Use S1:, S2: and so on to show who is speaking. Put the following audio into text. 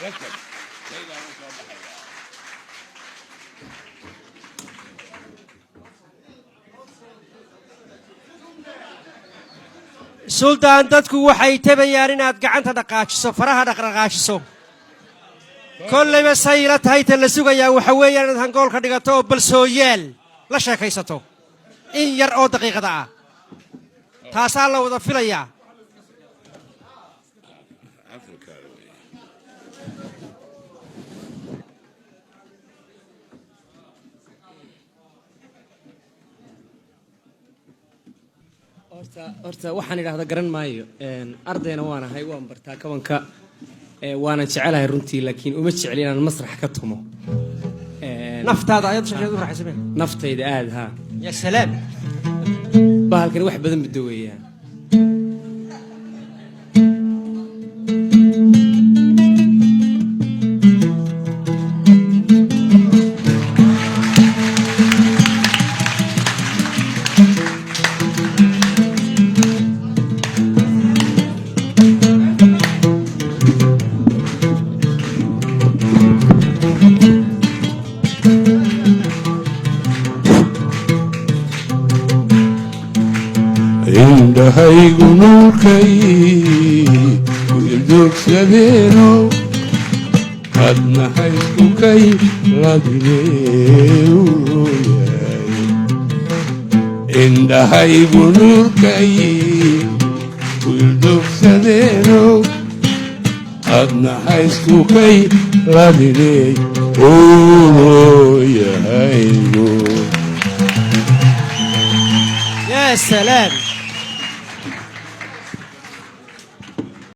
S1: Rakab shaygaan u soo baxayaa.
S2: Suldaan, dadku waxay tabayaan inaad gacanta dhaqaajiso, faraha dhaqdhaqaajiso. Kollayba sayla tahay ta la sugayaa waxa weeyaan inaad hangoolka dhigato oo balsooyaal la sheekaysato in yar oo daqiiqada ah. Taasaa la wada filayaa.
S1: Afrika wey.
S3: Horta waxaan idhahda garan maayo. Ardayna waan ahay, waan bartaa kabanka, waanan jecelahay runtii, laakiin uma jecli inaan masrax ka tumo.
S2: Naftaada ayaad sheekeed u raaxaysamee.
S3: Naftayda aad, haa.
S2: Ya salaam.
S3: Bahalkani wax badan budaweeyaa.
S1: Indhahaygu nuurkay ku ildoogsadeeno, adna haysku kay ladine uroyay. Indhahaygu nuurkay ku ildoogsadeeno, adna haysku kay ladine uroyahaygu.
S2: Ya salaam.